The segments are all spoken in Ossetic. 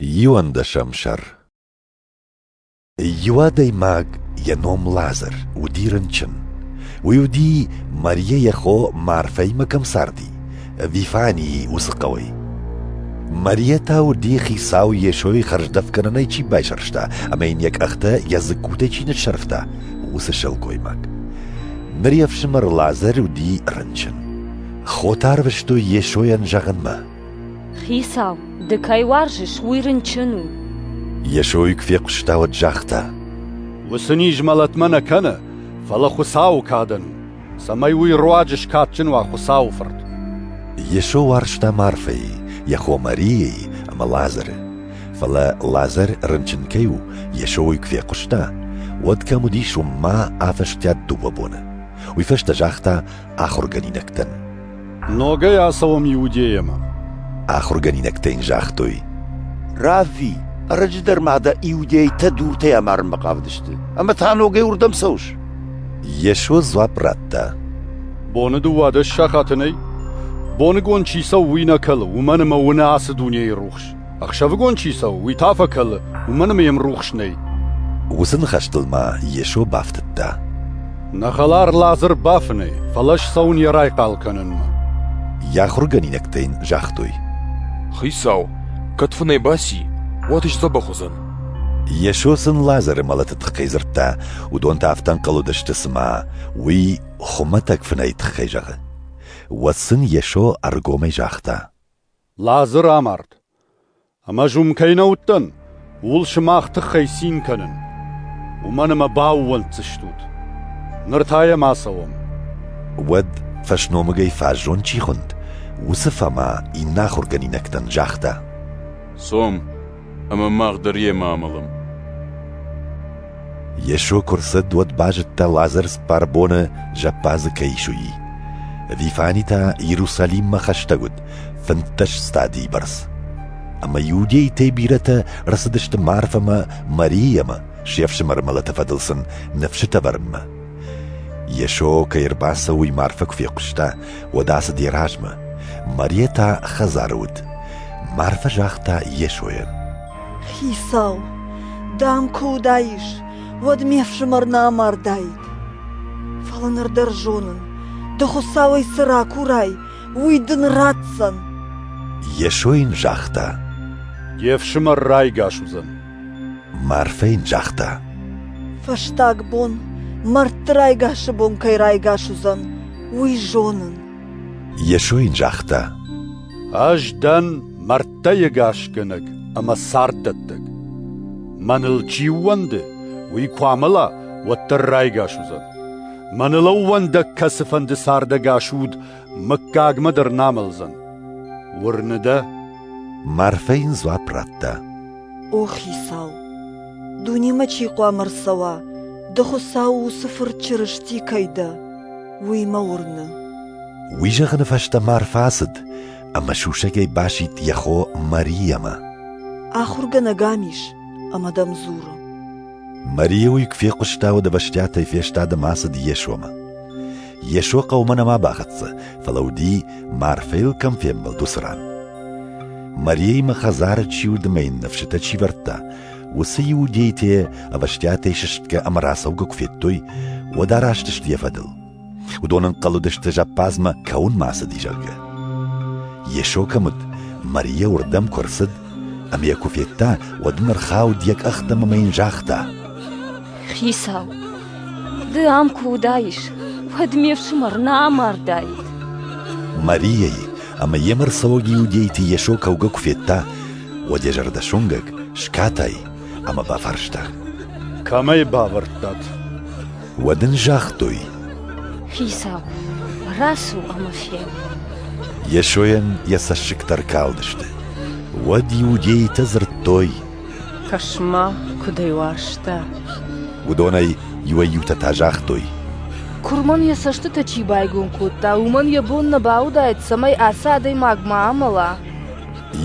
Иуӕндӕсӕм сӕр Иу адӕймаг, йӕ ном Лазӕр, уыди рынчын. Уый уыди, Марийӕ йӕ хо Марфӕимӕ кӕм царди, Вифанийы уыцы хъӕуӕй. Марийӕ та уыди, Хицау Йесойы хӕрздӕфгӕнӕнӕй чи байсӕрста ӕмӕ йын йӕ къӕхтӕ йӕ дзыккутӕй чи ныссӕрфта, уыцы сылгоймаг. Ныр йе фсымӕр Лазӕр уыди рынчын. Хотӕ арвыстой Йесойӕн зӕгъынмӕ: Хицау, ды кӕй уарзыс, уый рынчын у. Йесойы куы фехъуыста, уӕд загъта: Уыцы низ мӕлӕтмӕ нӕ кӕны, фӕлӕ Хуыцауы кадӕн у, цӕмӕй уый руаджы скадджын уа Хуыцауы Фырт. Йесо уарзта Марфӕйы, йӕ хо Марийӕйы ӕмӕ Лазӕры. Фӕлӕ Лазӕр рынчын кӕй у, Йесо уый куы фехъуыста, уӕд кӕм уыдис, уым ма афӕстиат дыууӕ боны. Уый фӕстӕ загъта ахуыргӕнинӕгтӕн: Ногӕй ацӕуӕм Иудейӕмӕ. Ахуыргӕнинӕгтӕ йын загътой: Равви, ӕрӕджы дӕр ма дӕ иудейтӕ дуртӕй амарынмӕ хъавыдысты, ӕмӕ та ногӕй уырдӕм цӕуыс? Йесо дзуапп радта: Боны 12 сахаты нӕй? Боныгон чи цӕуы, уый нӕ кӕлы, уымӕн ӕмӕ уыны ацы дунейы рухс. Ӕхсӕвыгон чи цӕуы, уый та фӕкӕлы, уымӕн ӕмӕ йӕм рухс нӕй. Уыцы ныхӕстыл ма Йесо бафтыдта: Нӕ хӕлар Лазыр бафынӕй, фӕлӕ ссӕуын йӕ райхъал кӕнынмӕ. Йӕ ахуыргӕнинӕгтӕ йын загътой: Хицау, кӕд фынӕй баци, уӕд сдзӕбӕх уыдзӕн. Йесо сын Лазӕры мӕлӕты тыххӕй дзырдта, уыдон та афтӕ ӕнхъӕл уыдысты, цыма уый хуымӕтӕг фынӕйы тыххӕй зӕгъы. Уӕд сын Йесо ӕргомӕй загъта: Лазыр амард. Ӕмӕ ӕз уым кӕй нӕ уыдтӕн, ууыл сымах тыххӕй цин кӕнын. Уымӕн ӕмӕ баууӕнддзыстут. Ныр та йӕм ацӕуӕм. Уӕд фӕсномыгӕй фаззон чи хуынд, уыцы Фома иннӕ ахуыргӕнинӕгтӕн загъта: Цом, ӕмӕ мах дӕр йемӕ амӕлӕм. Йесо куы рцыд, уӕд базыдта, Лазӕр цыппар боны зӕппадзы кӕй ис, уый. Вифани та Иерусалиммӕ хӕстӕг уыд, 15 стадийы бӕрц. Ӕмӕ иудейтӕй бирӕтӕ ӕрцыдысты Марфӕмӕ, Мариямӕ, се фсымӕры мӕлӕты фӕдыл сын ныфсытӕ вӕрынмӕ. Йесо кӕй ӕрбацӕуы, уый Марфӕ куы фехъуыста, уӕд ацыд йӕ размӕ. Марийӕ та хӕдзары уыд. Марфӕ загъта Йесойӕн: Хицау, дам куы уыдаис, уӕд ме фсымӕр нӕ амардаид. Фӕлӕ ныр дӕр зонын, ды Хуыцауӕй цы ракурай, уый дын ратдзӕн. Йесо йын загъта: Де фсымӕр райгас уыдзӕн. Марфӕ йын загъта: Фӕстаг бон, мӕрдты райгасы бон кӕй райгас уыдзӕн, уый зонын. Йесо йын загъта: Ӕз дӕн мӕрдтӕй ӕгасгӕнӕг ӕмӕ царддӕттӕг. Мӕныл чи ууӕнды, уый куы амӕла, уӕддӕр райгас уыдзӕн. Мӕныл ӕууӕндӕг кӕцыфӕнды цардӕгас уд мыггагмӕ дӕр нӕ амӕлдзӕн. Уырны дӕ? Марфӕ йын дзуапп радта: О Хицау, дунемӕ чи хъуамӕ рцӕуа, ды Хуыцауы уыцы Фырт Чырысти кӕй дӕ, уый мӕ уырны. Уый зӕгъыны фӕстӕ Марфӕ ацыд ӕмӕ сусӕгӕй басидт йӕ хо Мариямӕ. Ахуыргӕнӕг ам ис ӕмӕ дӕм дзуры. Мария уый куы фехъуыста, уӕд ӕвӕстиатӕй фестад ӕмӕ ацыд Йесомӕ. Йесо хъӕумӕ нӕма бахӕццӕ, фӕлӕ уыди, Марфӕйыл кӕм фембӕлд, уыцы ран. Марияимӕ хӕдзары чи уыд ӕмӕ йын ныфсытӕ чи вӕрдта, уыцы иудейтӕ ӕвӕстиатӕй сыстгӕ ӕмӕ рацӕугӕ куы федтой, уӕд араст сты йӕ фӕдыл. Уыдон ӕнхъӕл уыдысты зӕппадзмӕ кӕуынмӕ ацыди, зӕгъгӕ. Йесо кӕм уыд, Марийӕ уырдӕм куы ӕрцыд ӕмӕ йӕ куы федта, уӕд ын ӕрхауд йӕ къӕхтӕм ӕмӕ йын загъта: Хицау, ды ам куы уыдаис, уӕд ме фсымӕр нӕ амардаид. Марийӕйы ӕмӕ йемӕ рцӕуӕг иудейты Йесо кӕугӕ куы федта, уӕд йӕ зӕрдӕ суынгӕг, скатай ӕмӕ бафарста: Кӕм ӕй бавӕрдтат? Уӕд ын загътой: Хицау, рацу ӕмӕ фен. Йесойӕн йӕ цӕссыгтӕ ркалдысты. Уӕд иудейтӕ дзырдтой: Кӕс-ма, куыд ӕй уарзта. Уыдонӕй иуӕй-иутӕ та загътой: Куырмӕн йӕ цӕстытӕ чи байгом кодта, уымӕн йӕ бон нӕ бауыдаид, цӕмӕй ацы адӕймаг ма амӕла.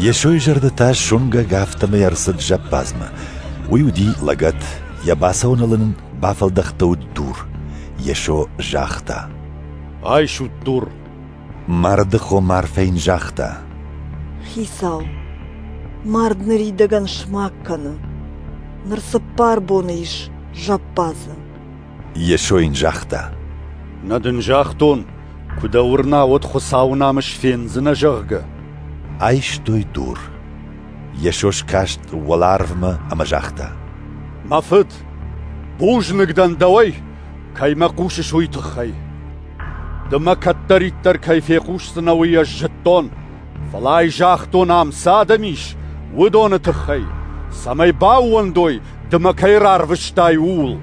Йесойы зӕрдӕ та суынгӕг, афтӕмӕй ӕрцыд зӕппадзмӕ. Уый уыди лӕгӕт, йӕ бацӕуӕныл ын бафӕлдӕхтӕуыд дур. Йесо загъта: Айсут дур. Марды хо Марфӕ йын загъта: Хицау, Мард ныридӕгӕн смаг кӕны. Ныр цыппар боны ис зӕппадзы. Йесо йын загъта: Нӕ дын загътон, куы дӕ уырна, уӕд Хуыцауы намыс фендзынӕ, зӕгъгӕ? Айстой дур. Йесо скаст уӕларвмӕ ӕмӕ загъта: Мӕ Фыд, бузныг дӕн дӕуӕй, кӕй мӕ хъусыс, уый тыххӕй. Ды мӕ кӕддӕриддӕр кӕй фехъусдзынӕ, уый ӕз зыдтон, фӕлӕ ай загътон, ам цы адӕм ис, уыдоны тыххӕй, цӕмӕй баууӕндой, ды мӕ кӕй рарвыстай, ууыл.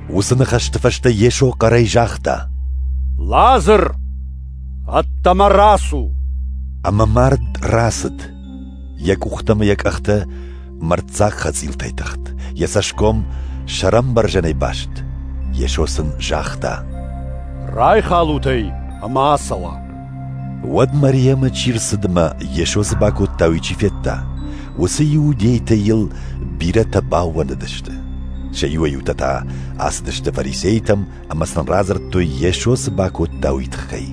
Уыцы ныхӕсты фӕстӕ Йесо хъӕрӕй загъта: Лазыр, ӕддӕмӕ рацу! Ӕмӕ мард рацыд. Йӕ къухтӕ ӕмӕ йӕ къӕхтӕ мӕрддзаг хӕцъилтӕй тыхт, йӕ цӕсгом сӕрӕмбӕрзӕнӕй баст. Йесо сын загъта: Райхалут ӕй ӕмӕ ацӕуа. Уӕд Мариамӕ чи рцыд ӕмӕ Йесо цы бакодта, уый чи федта, уыцы иудейтӕ йыл бирӕтӕ баууӕндыдысты. Сӕ иуӕй-иутӕ та ацыдысты фарисейтӕм ӕмӕ сын радзырдтой, Йесо цы бакодта, уый тыххӕй.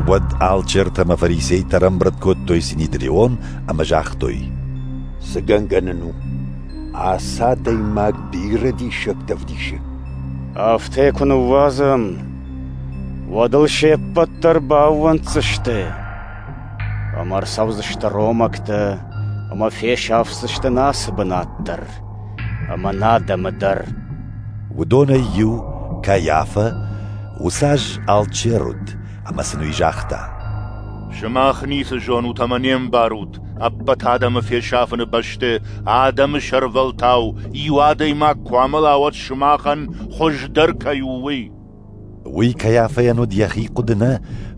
Уӕд алчертӕ ӕмӕ фарисейтӕ ӕрӕмбырд кодтой Синедрион ӕмӕ загътой: Цы гӕнгӕ нын у? Ацы адӕймаг бирӕ диссӕгтӕ ӕвдисы. Афтӕ куы ныууадзӕм, уӕд ыл се ппӕт дӕр баууӕнддзысты. Ӕмӕ ӕрцӕудзысты ромӕгтӕ ӕмӕ фесафдзысты нӕ ацы бынат дӕр ӕмӕ нӕ адӕмы дӕр. Уыдонӕй иу, Кайафа, уыцы аз алчер уыд, ӕмӕ сын уый загъта: Сымах ницы зонут ӕмӕ не мбарут, ӕппӕт адӕмы фесафыны бӕсты адӕмы сӕрвӕлтау иу адӕймаг куы амӕла, уӕд сымахӕн хуыздӕр кӕй у, уый. Уый Кайафӕйӕн уыд йӕхи хъуыды нӕ,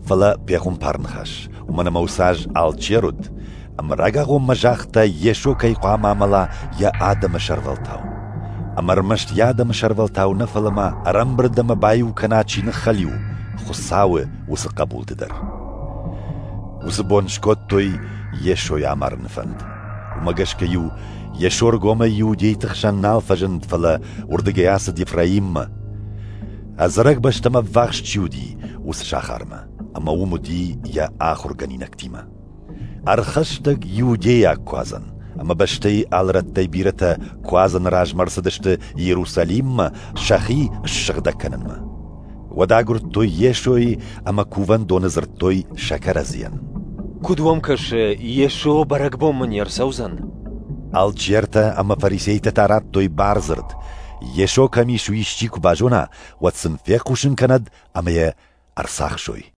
фӕлӕ пехуымпар ныхас, уымӕн ӕмӕ уыцы аз алчер уыд, ӕмӕ рагагъоммӕ загъта, Йесо кӕй хъуамӕ амӕла йӕ адӕмы сӕрвӕлтау. Ӕмӕ ӕрмӕст йӕ адӕмы сӕрвӕлтау нӕ, фӕлӕ ма ӕрӕмбырд ӕмӕ баиу кӕна чи ныххӕлиу, Хуыцауы уыцы хъӕбулты дӕр. Уыцы бон скодтой Йесойы амарыны фӕнд. Уымӕ гӕсгӕ-иу Йесо ӕргомӕй иудейты хсӕн нал фӕзынд, фӕлӕ уырдыгӕй ацыд Ефраиммӕ, ӕдзӕрӕг бӕстӕм ӕввахс чи уыди, уыцы сахармӕ, ӕмӕ уым уыди йӕ ахуыргӕнинӕгтимӕ. Ӕрхӕстӕг иудейаг куадзӕн, ӕмӕ бӕстӕйы алы рӕттӕй бирӕтӕ куадзӕны размӕ ӕрцыдысты Иерусалиммӕ сӕхи ссыгъдӕг кӕнынмӕ. Уӕд агуырдтой Йесойы ӕмӕ кувӕндоны дзырдтой сӕ кӕрӕдзийӕн. Куыд уӕм кӕсы, Йесо бӕрӕгбонмӕ не рцӕудзӕн? Алчертӕ ӕмӕ фарисейтӕ та радтой бардзырд: Йесо кӕм ис, уый исчи куы базона, уӕд сын фехъусын кӕнӕд ӕмӕ йӕ ӕрцахсой.